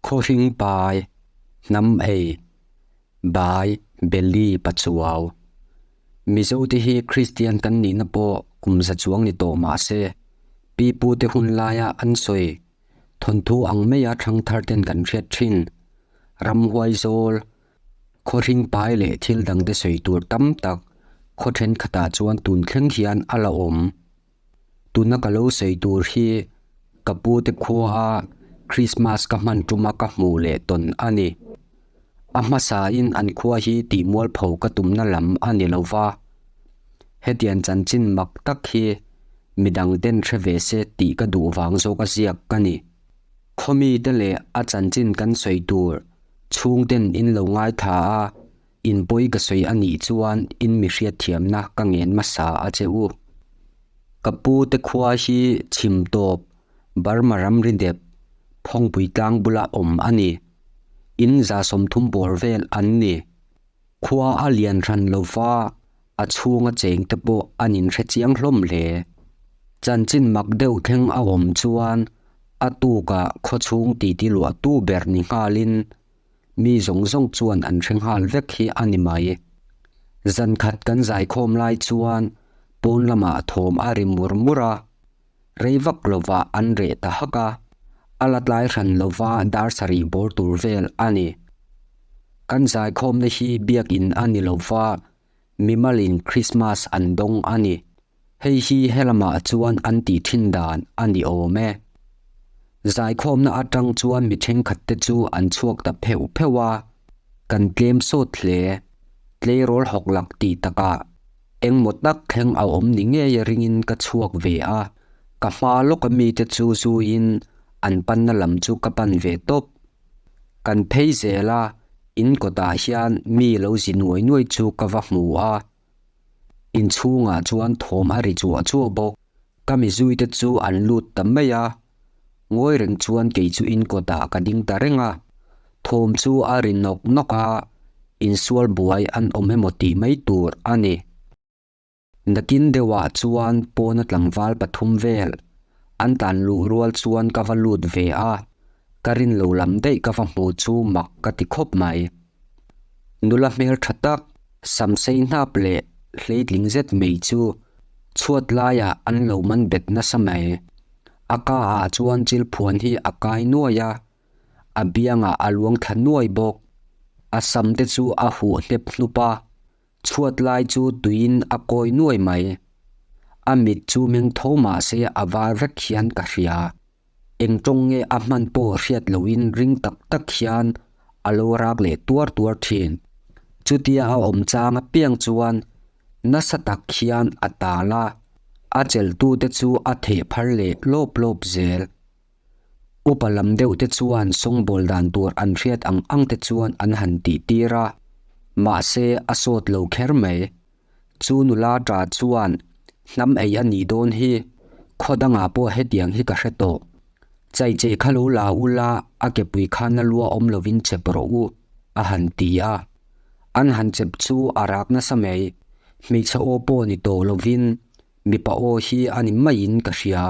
Khawhring pai, hnam ei, bai, Belli, Pachuau. Mizote hi Kristian kan nihna pawh kum za chuang ni tawh mah se, pi pute hun laia an sawi thawnthu ang maia thangthar ten kan hriat thin. Ramhuai zawl, khawhring pai leh thil dangte sawi tur tam tak khaw thenkhatah chuan tun thleng hian a la awm. Tuna ka lo sawi tur hi ka pu te khua a Christmas ka hman tuma ka hmuh leh tawn a ni. A hmasain an khua hi tih mualpho ka tumna lam a ni lo va, hetiang chanchin mak tak hi midang ten hre ve se tih ka duh vang zawk a ziak ka ni. Khawmi te leh a chanchin kan sawi tur chhungten in lo ngaithla a, In pawi ka sawi a nih chuan in mi hriatthiamna ka ngen hmasa a che u. Ka pu te khua hi chhim tawp Burma ramri dep Phawngpui tlang bula awm a ni. In 30 bawr vel an ni. Khua a lian hran lo va, a chhunga cheng te pawh an inhre chiang hlawm hle. Chanchin mak deuh thleng a awm chuan a tukah khawchhung titi luahtu ber ni nghalin Mi zawng zawng chuan an hre nghal vek hi a ni mai. Zan khat kan zaikhawm lai chuan pawn lamah thawm a ri mur mur a, rei vak lovah an reh ta hak a, a la tlai hran lova dar sarih bawr tur vel a ni. Kan zaikhawmna hi biakin a ni lova, mimalin Krismas an dawng a ni. Hei hi helamah chuan an tih thin dan a ni awm e. Zaikhawmna atang chuan mi thenkhat te chu an chhuak ta pheuh pheuh a, kan tlem sawt hle. Tleirawl hawk lak tih takah engmaw tak thleng a awm ni ngei a ringin ka chhuak ve a, ka hma lawka mite chu zuiin an panna lam chu ka pan ve tawp. Kan phei zel a, in kawtah hian mi lo zi nuai nuai chu ka va hmu a. Inchhungah chuan thawm a ri chuah chuah bawk. Ka mizuite chu an lut ta mai a, ngawi reng chuan kei chu in kawtah ka ding ta reng a. Thawm chu a ri nawk nawk a, insual buai an awm emaw tih mai tur a ni. Nakin deuhah chuan pawna tlangval pathum vel an tlan luh rual chuan ka va lut ve a, ka rin lo lam daih ka va hmu chu mak ka ti khawp mai. Nula hmel tha tak, samsei hnap leh hleitling zet mai chu chhuat laiah an lo man bet nasa mai. A ka ah chuan chil phuan hi a kai nuai a, a biangah a luang thla nuai bawk. A sam te chu a huh hnep hnup a, chhuat lai chu tuiin a kawi nuai mai. A mit chu meng tho mah se a var vek hian ka hria. Eng tawng nge a hman pawh hriat lohin ring tak tak hian a lo rak leh tuar tuar thin. Chutia a awm chang apiang chuan nasa tak hian a tal a, a chelhtute chu a theh phar leh lawp lawp zel. Upa lam deuh te chuan sawngbawl dan tur an hriat ang ang te chuan an han tih tir a, mahse a sawt lo kher mai. Chu nula ṭa chuan hnam ei a nih dawn hi, khaw dangah pawh hetiang hi ka hre tawh. Chaicheh kha lo la ula a kepui khan a lua awm lovin chep rawh u, a han ti a. An han chep chu a rak nasa mai, hmeichhe aw pawh ni tawh lovin mipa aw hi a ni maiin ka hria.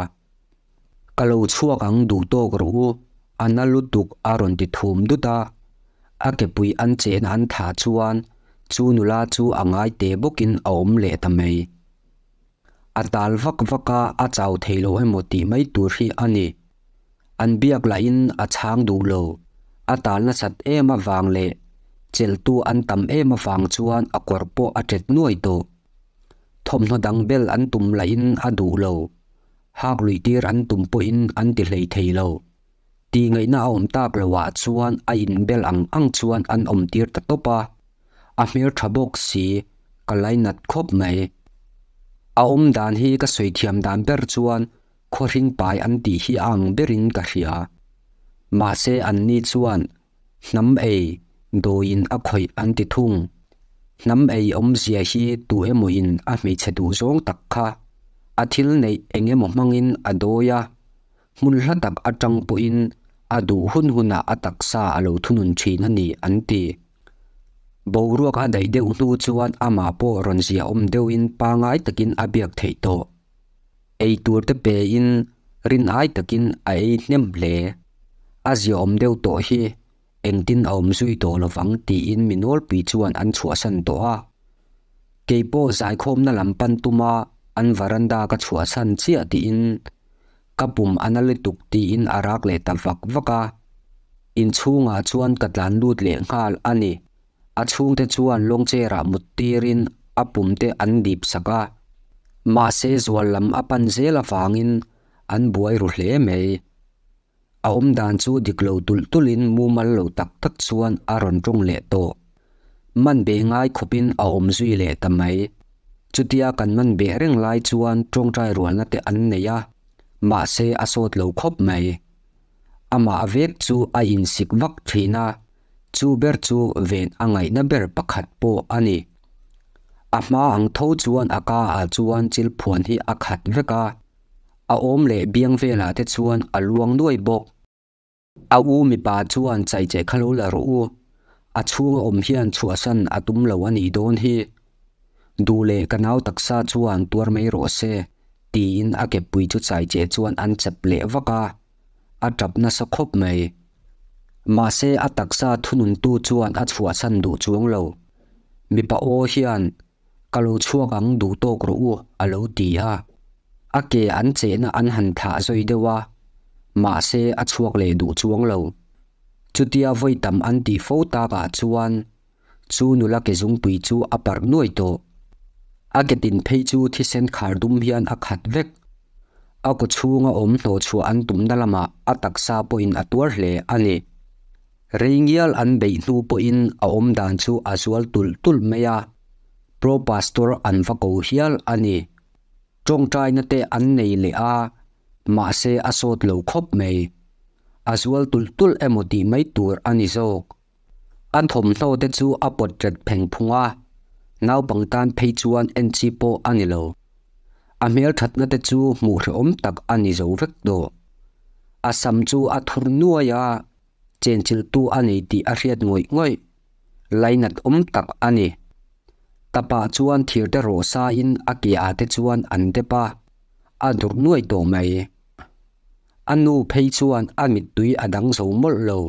Ka lo chhuak ang duh tawk rawh u, a na lutuk a rawn ti thum dut a. A kepui an chehna an thah chuan chu nula chu a ngai te bawkin a awm leh ta mai. A tal vak vak a, a chau thei lo emaw tih mai tur hi a ni. An biak lahin a chhang duh lo. A tal nasat em avang leh chelhtu an tam em avang chuan a kawr pawh a ṭet nuai tawh. Thawmhnaw dang bel an tum lahin a duh lo. Hak lui tir an tum pawhin an ti hlei thei lo. Tih ngaihna a awm tak loah chuan a inbel ang ang chuan an awm tir ta tawp a. A hmel tha bawk si, ka lainat khawp mai. A awm dan hi ka sawi thiam dan ber chuan khawhring pai an tih hi a ang berin ka hria. Mahse anni chuan Hnam ei, dawiin a khawih an ti thung. Hnam ei awmzia hi tu emawin a hmeichhe duh zawng tak kha a thil neih eng emaw hmangin a dawi a, hmun hla tak atang pawhin a duh hun hunah a taksa a lo thunun thin a ni an ti. Boruak a daih deuh hnu chuan amah pawh rawn ziahawm deuhin pangai takin a biak theih tawh. Ei tur te pein rin ai takin a ei hnem hle. A ziaawm deuh tawh hi engtin a awm zui tawh lovang tiin mi nawlpui chuan an chhuahsan tawh a. Kei pawh zaikhawmna lam pan tuma an varanda ka chhuahsan chiah tiin ka pum a na lutuk tiin a rak leh ta vak vak a. Inchhungah chuan ka tlan lut leh nghal a ni. A chhungte chuan lawngcherah mut tirin a pum te an dip sak a. Mahse zual lam a pan zel avangin an buai ru hle mai. A awm dan chu dik lo tulh tulhin mumal lo tak tak chuan a rawn tawng leh tawh. Man beh ngai khawpin a awm zui leh ta mai. Chutia kan man beh reng lai chuan tawngtai rualna te an nei a, mahse a sawt lo khawp mai. Amah vek chu a insik vak thin a, chu ber chu ven a ngaihna ber pakhat pawh a ni. A hma ang tho chuan a ka ah chuan chil phuan hi a khat vek a, A awm leh biang velah te chuan a luang nuai bawk. A u mipa chuan chaicheh kha lo la rawh u, a chhunga awm hian chhuahsan a tum lo a nih dawn hi. Duh leh ka nau taksa chuan tuar mai rawh se, tiin a keppui chu chaicheh chuan an chep leh vak a, a tap nasa khawp mai. Mahse a taksa thununtu chuan a chhuahsan duh chuang lo. Mipa aw hian Ka lo chhuak ang duh tawk rawh u, a lo ti a. A ke an chehna an han thlah zawi deuh a, mahse a chhuak leh duh chuang lo. Chutia vawi tam an tih fo takah chuan chu nula ke zungpui chu a parh nuai tawh. A ke tin phei chu thisen khar dum hian a khat vek. A kaw chhunga awm hnawhchhuah an tumna lamah a taksa pawhin a tuar hle a ni. Rei ngial an beih hnu pawhin a awm dan chu a zual tulh tulh mai a, Pro Pastor an va ko hial a ni. Tawngtaina te an nei leh a, mahse a sawt lo khawp mai. A zual tulh tulh emaw tih mai tur a ni zawk. A thawmhnaw te chu a pawt ret pheng phung a, naupang tan phei chuan en chi pawh a ni lo. A hmelthatna te chu hmuh hrehawm tak a ni zo vek tawh. A sam chu a thur nuai a, chenchilhtu a nei tih a hriat ngawih ngawih. Lainat awm tak a ni. Tapah chuan thirte rawh sain a ke ah te chuan an dep a, a durh nuai tawh mai. A nu phei chuan a mittui a dang zo mawlh lo.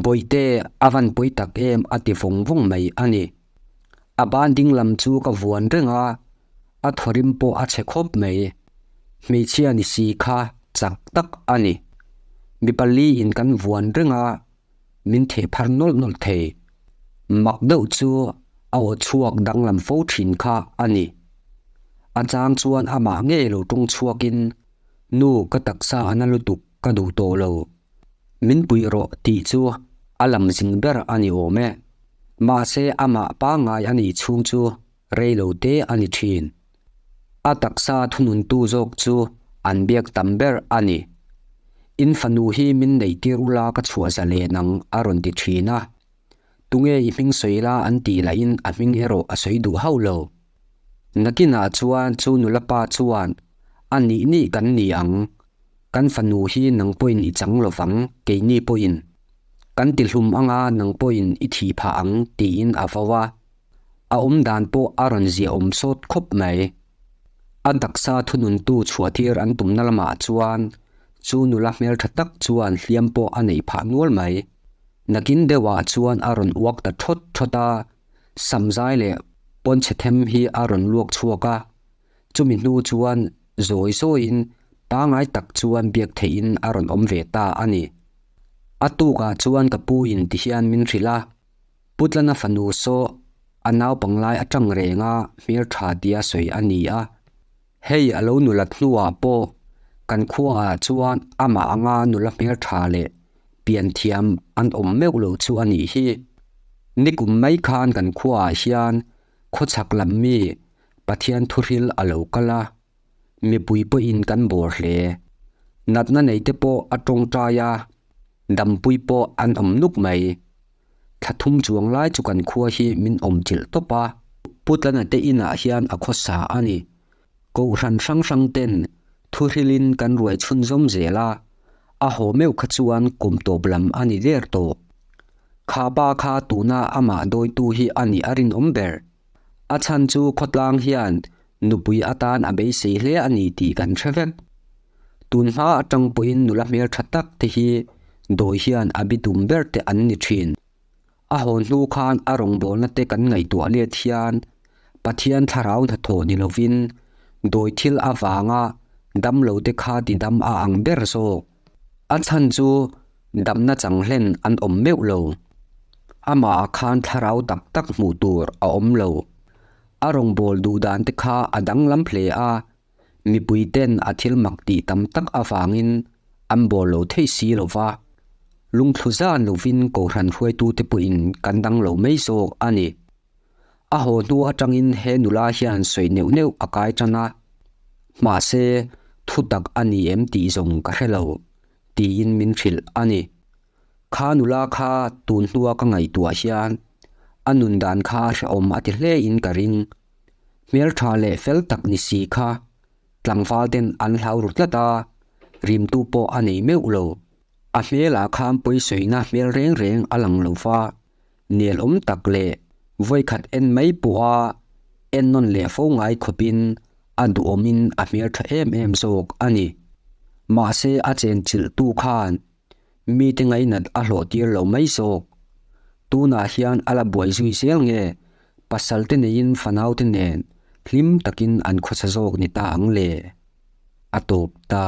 Bawihte, a van pawi tak em a ti vawng vawng mai a ni. A ban ding lam chu ka vuan reng a, a thawrim pawh a chhe khawp mai. Hmeichhia ni si kha chak tak a ni. Mi pali in kan vuan reng a, min theh phar nawlh nawlh thei. Mak deuh chu a aw chhuak danglam fo thin kha a ni. A chang chuan amah ngei lo tawng chhuakin, Nu ka taksa a na lutuk ka duh tawh lo. Min puih rawh tih chu a lam zing ber a ni awm e. Mahse amah pangngai a nih chhung chu rei lo te a ni thin. A taksa thununtu zawk chu an biak tam ber a ni. In fanu hi min neih tir ula ka chhuah za len ang a rawn ti thin a. Tunge i hming sawi la an tih lahin a hming erawh a sawi duh hauh lo. Nakinah chuan chu nula pa chuan a nih nih kan ni ang. Kan fanu hi nang pawhin i chang lovang keini pawhin. Kan ti hlum anga nang pawhin i thih phah ang tiin a vo a. A awm dan pawh a rawn ziahawm sawt khawp mai. A taksa thununtu chhuahtir an tumna lamah chuan chu nula hmeltha tak chuan hliam pawh a neih phah nual mai. Nakin deuhah chuan a rawn uak ta thawt thawt a, samzai leh pawnchhe them hi a rawn luak chhuak a. Chumi hnu chuan zawi zawiin pangngai tak chuan biak theihin a rawn awm ve ta a ni. A tukah chuan ka pu in ti hian min hrilh a. Putlana fanu saw a naupang lai atang renga hmeltha tia sawi a ni a. Hei a lo nulat hnuah pawh kan khuaah chuan amah anga nula hmeltha leh pianthiam an awm meuh lo chu a nih hi. Nikum mai khan kan khuaah hian khawchhak lam mi Pathian thuhril a lo kal a, mipui pawhin kan bawr hle. Natna neite pawh a tawngtai a, dampui pawh an awm nuk mai. Thla thum chuang lai chu kan khua hi min awm chilh tawp a. Pu Tlana te inah hian a khawsa a ni. Kohhran hrang hrang ten thuhrilin kan ruai chhunzawm zel a, a haw meuh kha chuan kum tawp lam a ni der tawh. Kha pa kha tuna amah dawitu hi a nih a rinawm ber. A chhan chu khawtlang hian nupui atan a beisei hle a ni tih kan hre vek. Tun hma atang pawhin nula hmeltha tak te hi Dawi hian a bitum ber te an ni thin. A hawn hnu khan a rawngbawlna te kan ngaihtuah let hian Pathian thlarau hnathawh ni lovin dawi thil avanga damlo te kha tidam a ang ber zawk. A chhan chu damna chang hlen an awm meuh lo. Amah ah khan thlarau tak tak hmuh tur a awm lo. A rawngbâwl duh dan te kha a danglam hle a, mipui ten a thil mak tih tam tak avangin an bâwl lo thei si lo va. Lungthlu zan lovin Kohhran hruaitute pawhin kan dang lo mai zawk a ni. A haw hnu atangin he nula hian sawi neuh neuh a kai tan a, mahse thutak a ni em tih zawng ka hre lo, tiin min hrilh a ni. Kha nula kha tun hnua ka ngaihtuah hian a nun dan kha hrehawm a ti hle in ka ring. Hmeltha leh fel tak ni si kha tlangval ten an hlau ru tlat a, rimtu pawh a nei meuh lo. A hmelah khan pawisawina hmel reng reng a lang lo va, nel awm tak leh vawikhat en mai pawha en nawn leh fo ngai khawpin a duhawmin a hmeltha em em zawk a ni. Mahse a chenchilhtu khan Mite ngainat a hlawh tir lo mai zawk. Tunah hian a la buai zui zel nge, pasalte neiin fanaute nen hlim takin an khawsa zawk ni ta ang le? A tawp ta.